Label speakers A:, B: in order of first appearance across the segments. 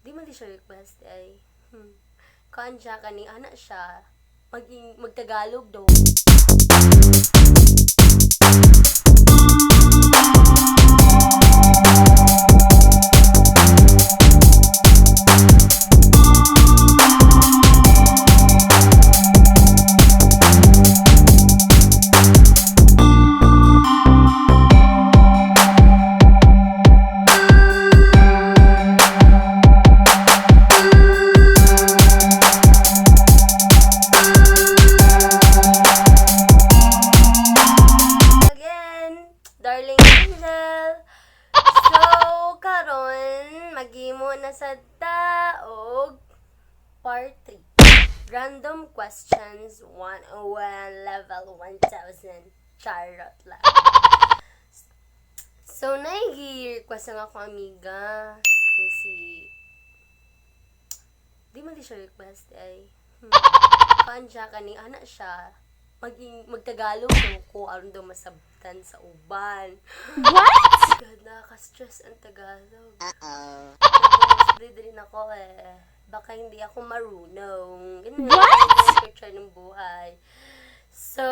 A: Di man di siya request ay. Kuan siya kani ana siya maging magtagalog daw. Again, darling angel. So, karon maghimo na sa taog part 3. Random questions 101 level 1000. Charot lang. So, naigi-request ang ako amiga. Yung si... Di man di siya request ay. Kuan siya kani ana siya maging magtagalog daw ko aron daw masabtan sa uban.
B: What?
A: God, nakaka-stress ang Tagalog.
C: Uh-oh.
A: Tapos, din ako eh. Baka hindi ako marunong. Ganun.
B: What?
A: Picture ng buhay. So,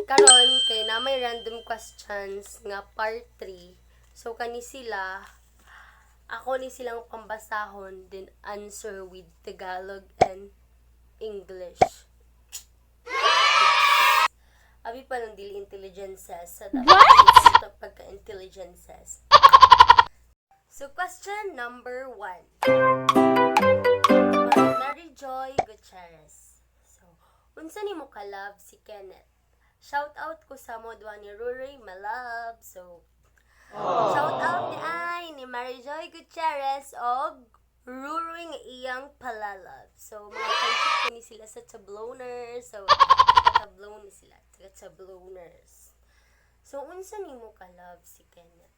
A: karon kay na may random questions nga part 3. So, kani sila, ako ni silang pambasahon, then answer with Tagalog and English. Yes. Abi pa nung dili intelligences. Sa
B: What?
A: Pagka-intelligences. So, question number 1. By Mary Joy Gutierrez. So, unsa nimo ka-love si Kenneth? Shout out ko sa modwa ni Rory, my love. So, shout out ni ay ni Mary Joy Gutierrez og Ruroy nga iyang palalove. So, mga friendship ko ni sila sa Tabloner. So, Tablon ni sila. Taga Tabloners. So, unsa nimo ka-love si Kenneth?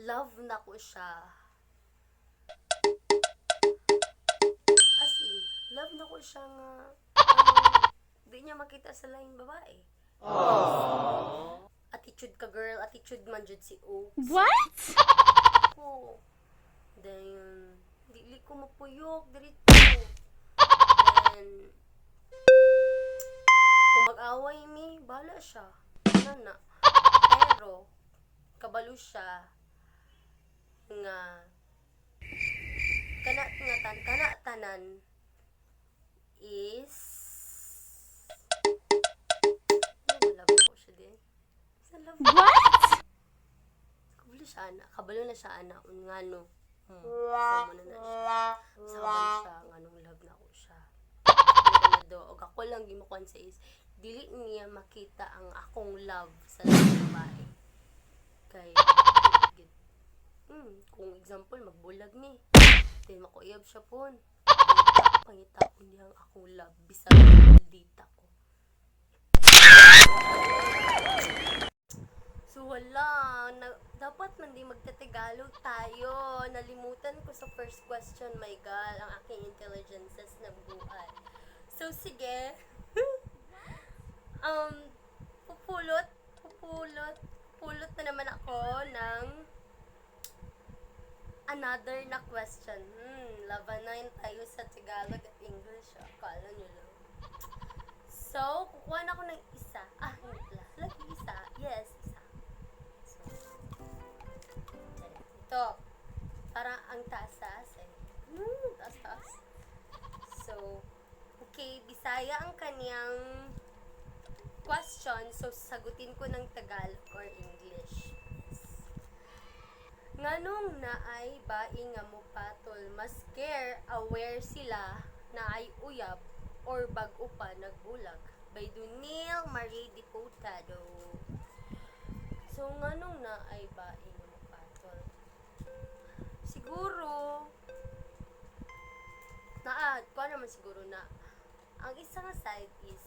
A: Love na ko siya. As in, love na ko siya nga, ano, di niya makita sa laing babae. Attitude ka, girl, attitude man jud si Oaks.
B: What?
A: Ko. Then, dili ko mapuyok, dirito. Then, kung mag-away mi, bahala siya. Ano na. Pero, kabalo siya nga kana nga tan kana tanan is ano ba, love ko siya din sa love.
B: What?
A: Kabalo siya ana. Kabalo na siya ana. Un nga no. Sa mo na na siya. Sa kabalo siya. Nga nung love na ko siya. Ano na do. Og ako lang gimukuan sa is, dili niya makita ang akong love sa laing babae. Kay, kung example, magbulag mi. Then makuiyab siya pon. Pangitaon niya ang akong love. Bisag maldita ko. So wala, na, dapat man di magtatagalog tayo. Nalimutan ko sa first question, my God, ang aking intelligences na buhay. So sige. um, pupulot, pupulot, pupulot na naman ako ng another na question. Laban na yun tayo sa Tagalog at English. Akala nyo lang. So, kukuha na ako ng isa. Ah, hindi pala. Lagi isa. Yes, isa. So, ito. Parang ang taas-taas eh. Taas-taas. So, okay, Bisaya ang kaniyang question. So, sagutin ko ng Tagalog or English. Yes. Nganong naay baing nga mopatol, mas care aware sila na ay uyab or bag-o pa nagbulag? By Dunil Marie Diputado. So, nganong naay baing nga mopatol? Siguro, naa, ko naman siguro na, ang isa nga side is,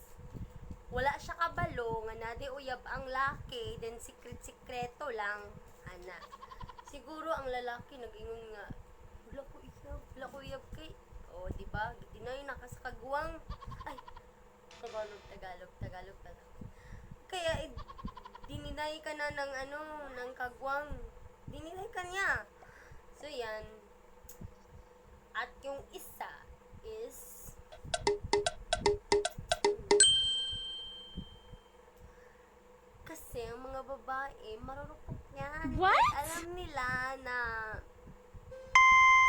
A: wala siya kabalo nga nadi uyab ang laki, then secret-sikreto lang, ana. Siguro ang lalaki nag-ingon nga, wala ko iyab, wala ko iyab kay, oh, di ba? Dinay na ka sa kagwang. Ay, Tagalog, Tagalog, Tagalog pala. Kaya dininay ka na ng ano, ng kagwang. Dininay ka niya. So, yan. At yung isa is kasi ang mga babae, marurupok yan.
B: What?
A: Kahit alam nila na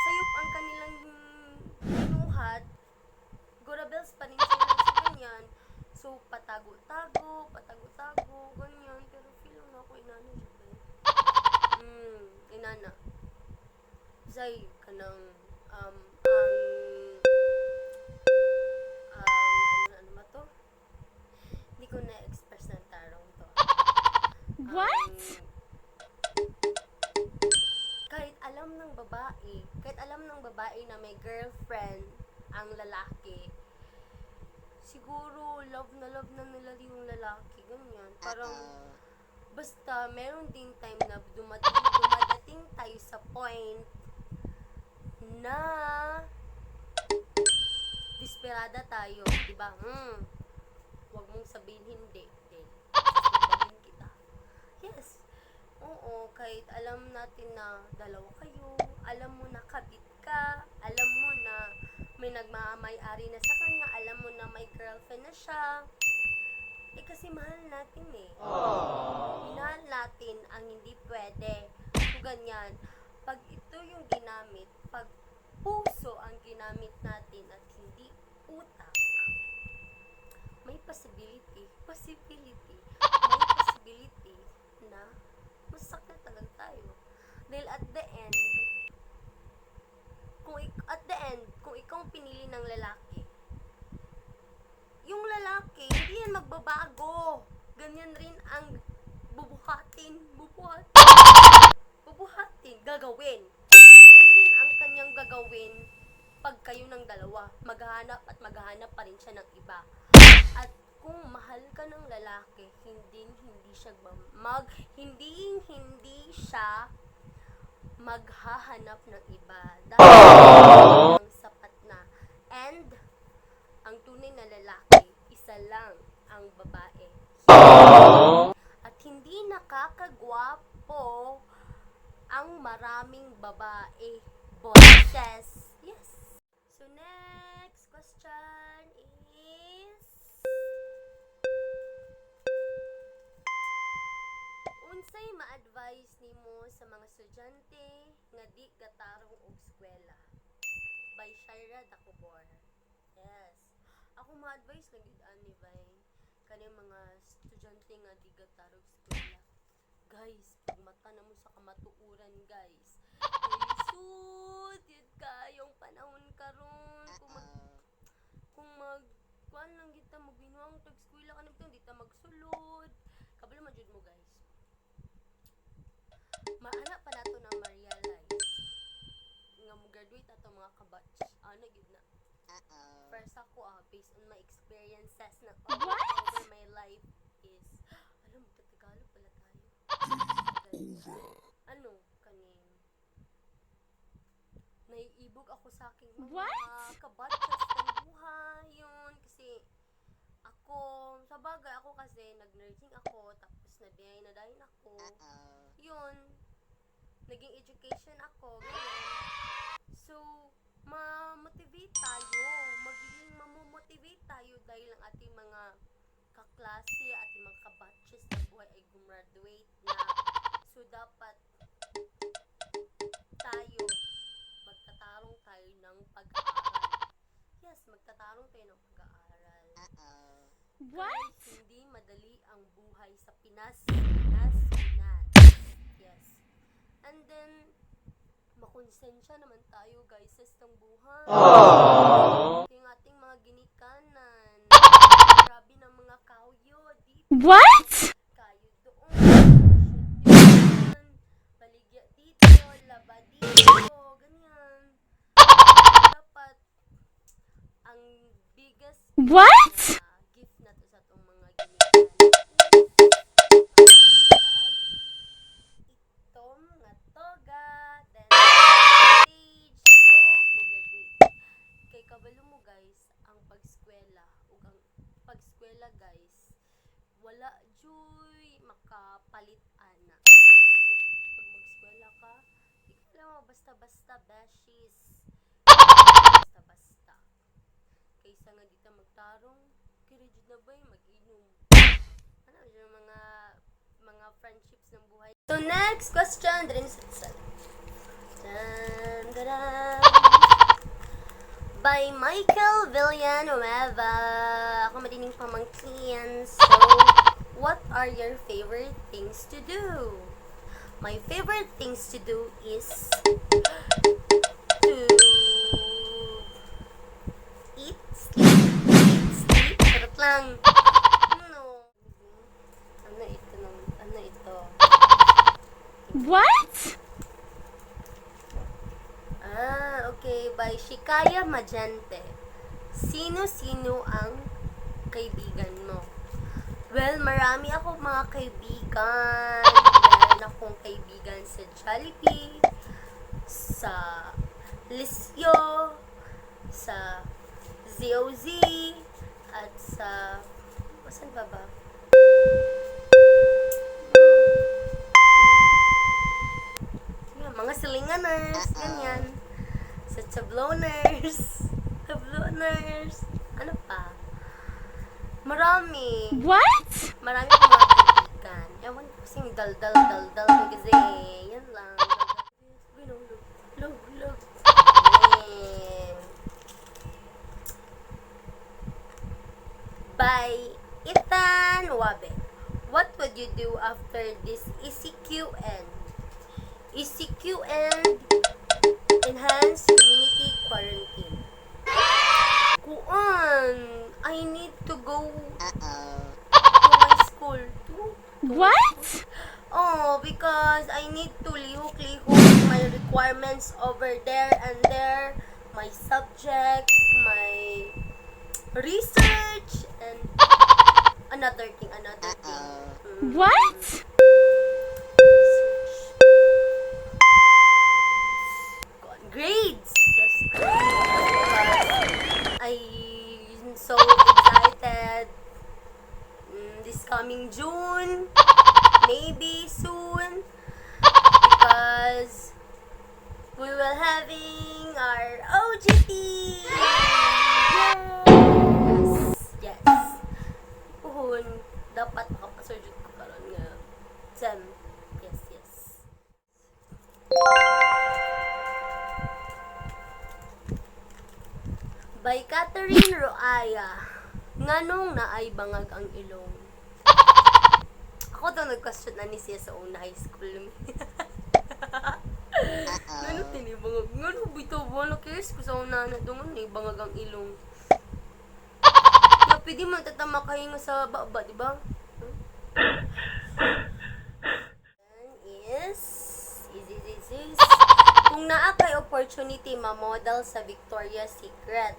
A: sayop ang kanilang binuhat, gorabels pa rin sila sa ganyan. So, patago-tago, patago-tago, ganyan. Pero feel na ako inana siya ba? Inana. Zay, kanang, ang, ano, ano ba to? Hindi ko na-express ng tarong to.
B: What?
A: Kahit alam ng babae, kahit alam ng babae na may girlfriend ang lalaki, siguro love na nila yung lalaki, ganyan. Parang, basta meron ding time na dumadating tayo sa point na desperada tayo, di ba? Huwag mong sabihin hindi, dahil sasabihin kita. Yes. Oo, kahit alam natin na dalawa kayo, alam mo na kabit ka, alam mo na may nagmamay-ari na sa kanya, alam mo na may girlfriend na siya. Eh kasi mahal natin eh. Minahal natin ang hindi pwede. So ganyan, pag ito yung ginamit, pag puso ang ginamit natin at hindi utak, may possibility, possibility, may possibility na masaktan talaga tayo. Dahil at the end, kung at the end, kung ikaw ang pinili ng lalaki, yung lalaki, hindi yan magbabago. Ganyan rin ang bubuhatin, bubuhatin, bubuhatin, gagawin. Yan rin ang kanyang gagawin pag kayo ng dalawa. Maghahanap at maghahanap pa rin siya ng iba. At kung mahal ka ng lalaki, hindi hindi siya mag hindi hindi siya maghahanap ng iba dahil ang sapat na. And ang tunay na lalaki, isa lang ang babae. At hindi nakakagwapo ang maraming babae. Boses. Yes. So next question is, unsay ma-advise nimo sa mga estudyante nga di gatarong og eskwela? By Shaira Dacobor. Yes. Ako ma-advise lang gyud ani bay kaning mga estudyante nga di gatarong eskwela. Guys, pagmata na mo sa kamatuoran, guys. Lisod yun kayong panahon karon kung mag kuan lang kita, magbinuang tag eskwela ka nito, di ta magsulod. Kabalo man jud mo, guys. Maana pa nato na ma-realize nga mo graduate ato mga kabatch. Ana gyud na. First ako based on my experiences na over,
B: What?
A: over my life is, alam mo, Tagalog pala tayo. Ano, kaning naiibog ako sa aking mga
B: What?
A: kabatches ng buhay yun kasi ako sa bagay, ako kasi nag-nursing ako, tapos nabiyay na dahil ako yun, naging education ako, ganyan. So ma-motivate tayo, magiging mamomotivate tayo dahil ang ating mga kaklase, ating mga kabatches ng buhay ay gumraduate na. So dapat tayo magtatarong tayo ng pag-aaral. Yes, magtatarong tayo ng pag-aaral.
B: What?
A: Guys, hindi madali ang buhay sa Pinas, Pinas, Pinas. Yes. And then, makonsensya naman tayo, guys, sa ng buhay. Yung ating mga ginikanan. Grabe ng mga kawyo dito.
B: What?
A: Kayo doon. Shoot yun. Baligya dito. Laba dito. Ganyan. Dapat, ang biggest
B: What?
A: na gift na to sa atong mga ginikanan is itom nga toga, then stage og mo-graduate kay kabalo mo, guys, ang pagskwela ug ang pagskwela, guys. Wala juy makapalit ana. Ug pag mag-eskwela ka, di ka lang basta-basta, beshies. Basta-basta. Kaysa nga di ta magtarong, kiri jud na bay mag-inom. Ano yung mga friendships ng buhay. So next question, drin sa Dun, dun, dun. By Michael Villanueva. Ako madining pamangkin. So, what are your favorite things to do? My favorite things to do is to eat, sleep, eat, sleep. Charot lang. Ano? Ano ito? Ano ito?
B: What?
A: Ah, okay. By Shikaya Magente. Sino-sino ang kaibigan mo? Well, marami ako mga kaibigan. Meron akong kaibigan sa Jollibee, sa Lisyo, sa ZOZ, at sa... Saan pa ba? Yeah, mga silinganers, ganyan. Sa tabloners. Tabloners. Ano pa? Marami.
B: What?
A: Marami akong mga kaibigan. Ewan ko kasing daldal, daldal ko kasi. Yan lang. Love, love, love. Eh. By Ethan Wabe. What would you do after this ECQN? ECQN, Enhanced Community Quarantine. Kuan, I need to go to my school too.
B: What?
A: Oh, because I need to lihok-lihok my requirements over there and there, my subject, my research, and another thing, another thing.
B: What?
A: Research. Grades! Yes, grades. Because I'm so excited. This coming June, maybe soon, because we will having our OJT! Yes! Yes! Puhon, dapat makapasar jud ko karon nga sem. Yes. By Catherine Roaya. Nganong naay bangag ang ilong? Ako daw nag-question na ni siya sa una high school. Ngano tinibangag? Ngano bitaw ba? Nakis ko sa una na doon ni bangag ang ilong. Nga pwede man tatama kayo nga sa baba, di ba? Is kung naa kay opportunity ma-model sa Victoria's Secret.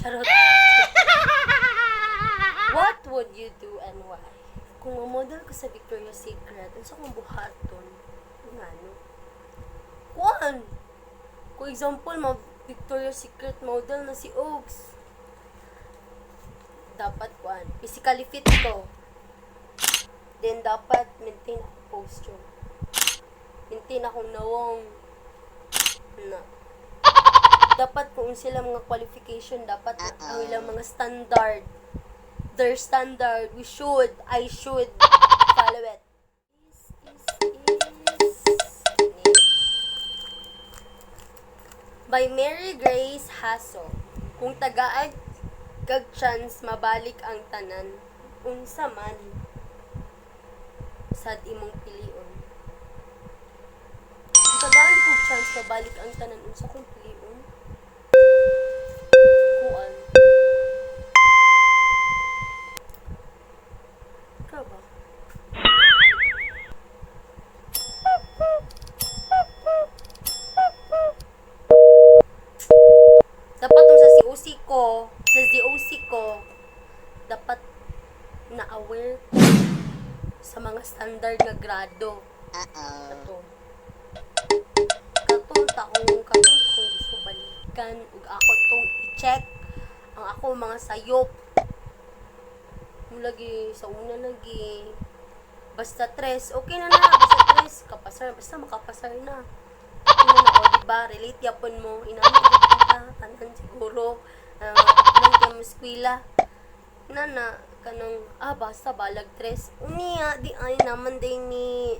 A: Charot. What would you do and why? Kung ma-model ko sa Victoria's Secret, unsa kong buhaton? Ngano? Kuan! Kung example, ma Victoria's Secret model na si Oaks. Dapat kuan, physically fit ko. Then dapat maintain ako posture. Maintain akong nawong na. Dapat kung sila mga qualification, dapat ang ilang mga standard. Their standard, we should, I should follow it. This is by Mary Grace Haso. Kung tagaan kag chance mabalik ang tanan, unsa man sad imong pilion? Kung tagaan kog chance mabalik ang tanan, unsa kong pilion? Kuan. Ikaw ba? Dapat tong sa COC ko, dapat na-aware ko sa mga standard nga grado. Kato. Katong taong gusto balik. gikan ug ako tong i-check ang ako mga sayop. Mo lagi sa una lagi basta tres, okay na na, basta tres, kapasar, basta makapasar na. Okay na na, o, diba? Relate yapon mo. Inani ka, tanan siguro. Nang kay mo eskwela. Na na, kanang, basta balag tres. Unya, di ay naman din ni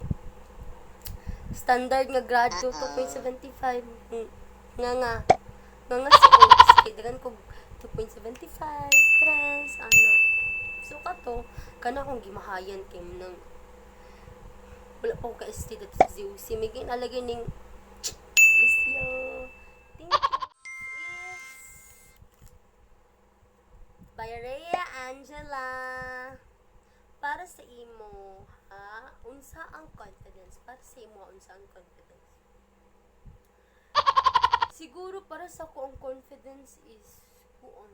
A: standard nga grado, 2.75. Nga nga. Nga nga si Oaks. Kay dagan ko 2.75, tres, ano. So kato, kana akong gimahayan kay nang wala pa ko ka-ST dito sa ZUC. May ginalagay ning Lisyo. Thank you. Yes. By Rhea Angela. Para sa imo, ha? Unsa ang confidence? Para sa imo, unsa ang confidence? Siguro para sa ko ang confidence is kuon.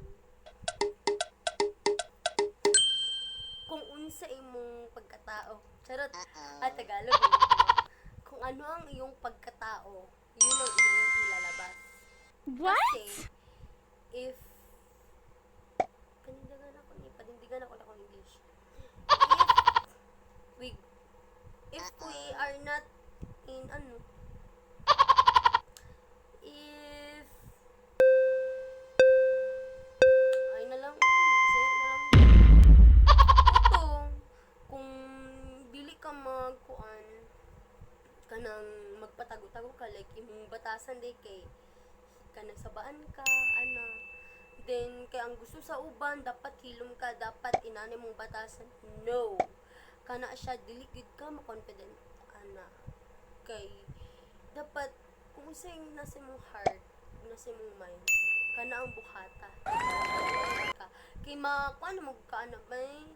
A: Kung unsa imong pagkatao. Charot. Ah, Tagalog, eh. Kung ano ang iyong pagkatao, yun ang iyong ilalabas.
B: What?
A: Kasi, if, panindigan ako ni, panindigan ako na akong English. If we are not in, ano, if, ay na lang, Bisaya na lang. Ito, kung dili ka magkuan, kanang magpatago-tago ka, like, imong batasan di kay, kanang sabaan ka, ana. Then, kay ang gusto sa uban, dapat hilom ka, dapat inani mong batasan. No. Kana siya, dili gid ka ma-confident, ana. Kay, dapat, kung unsay nasa imong heart, nasa imong mind, kana ang buhata. Ka. Kay ma, kuan mo ka, ana, may,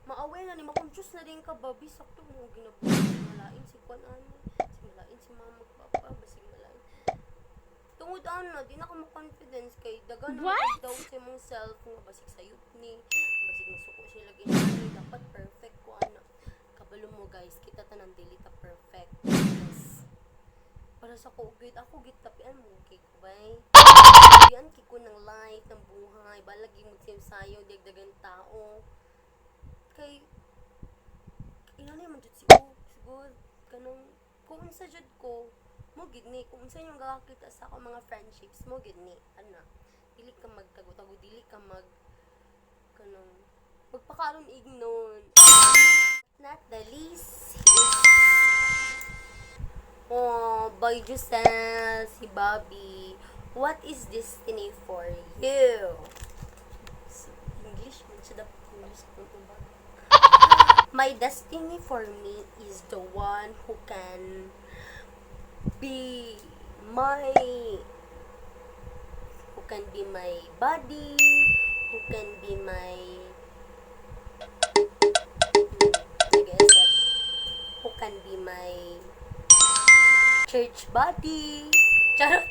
A: ma-aware na ni, ma-conscious na rin ka ba, sakto mo ginabuhat, malain si kuan ani, si malain si mama, papa, basig malain. Tungod ana, di na ka ma-confidence kay dagan na
B: What?
A: doubt sa imong self nga basig sayop ni, basig masuko sila ginani, dapat perfect ko ana. Kabalo mo guys, kita tanan dili ta perfect. Yes. Para sa ko gid ako gid tapian mo kay ko bay. Tapian kay ko ng life, ng buhay, balagi magsayo dagdagan tao. Kay inani man jud si O, siguro kanang kung unsa jud ko mo gid ni kung unsa yung gakakita sa ako mga friendships mo gid ni ana, dili ka magtago-tago, dili ka mag kanang magpakaron ignon. Not the least is oh by Giselle, si Bobby. What is destiny for you? So, English man siya, dapat English ko ba? My destiny for me is the one who can be my buddy, who can be my nag-isip, who can be my church buddy. Charot.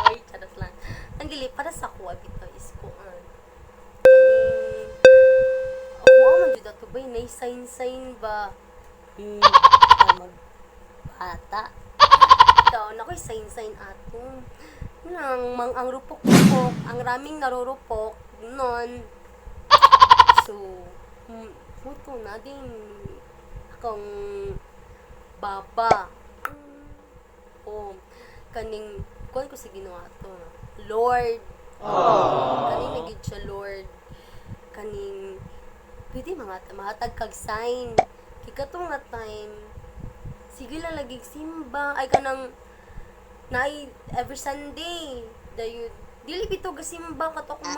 A: Ay, charot lang. Ang dili, para sa kuha bitaw is kuan. Ako man jud ato ba, nay sign sign ba? Mag bata. Taon ako'y sign sign ato. Nang mang ang rupok-rupok, ang raming narurupok nun. So, puto na din akong baba. Oh, kaning kuan ko sa Ginoo ato. Lord. Kaning na gid siya Lord. Kaning pwede mga mahatag kag sign. Kay katong nga time sige lang lagi simba ay kanang naay every Sunday dayon dili bitaw gasimba kato akong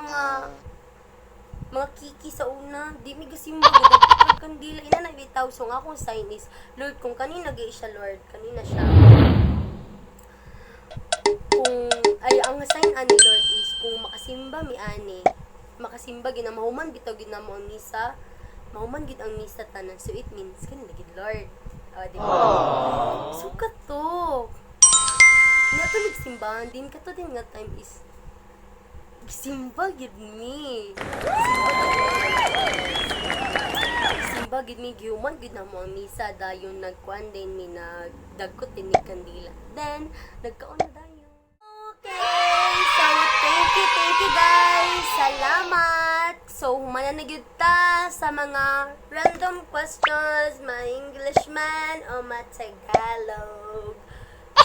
A: mga kiki sa una di mi gasimba, gadagko kag kandila ina na bitaw. So nga akong sign is Lord, kung kanina gi siya Lord, kanina siya kung ay ang sign ani Lord is kung makasimba mi ani, makasimba gina, mahuman bitaw gid namo ang misa, mahuman gid ang misa tanan, so it means kanina gid Lord. Oh, di ba? So kato nga to nagsimbahan din kato din nga time is gisimba gid mi, simba gid mi, gihuman gid namo ang misa, dayon nagkuan din mi, nagdagkot din ni kandila, then nagkaon na dayon. Okay. So humana na gyud ta sa mga random questions, ma English man o ma Tagalog.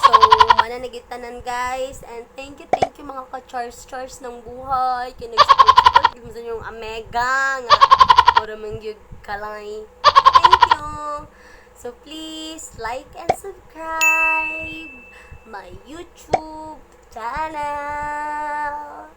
A: So, humana na gyud tanan, guys. And thank you mga ka-chars chars ng buhay. Kay nag-support gyud mo sa inyong amega nga. Mura man gyud kalay. Thank you. So, please like and subscribe my YouTube channel.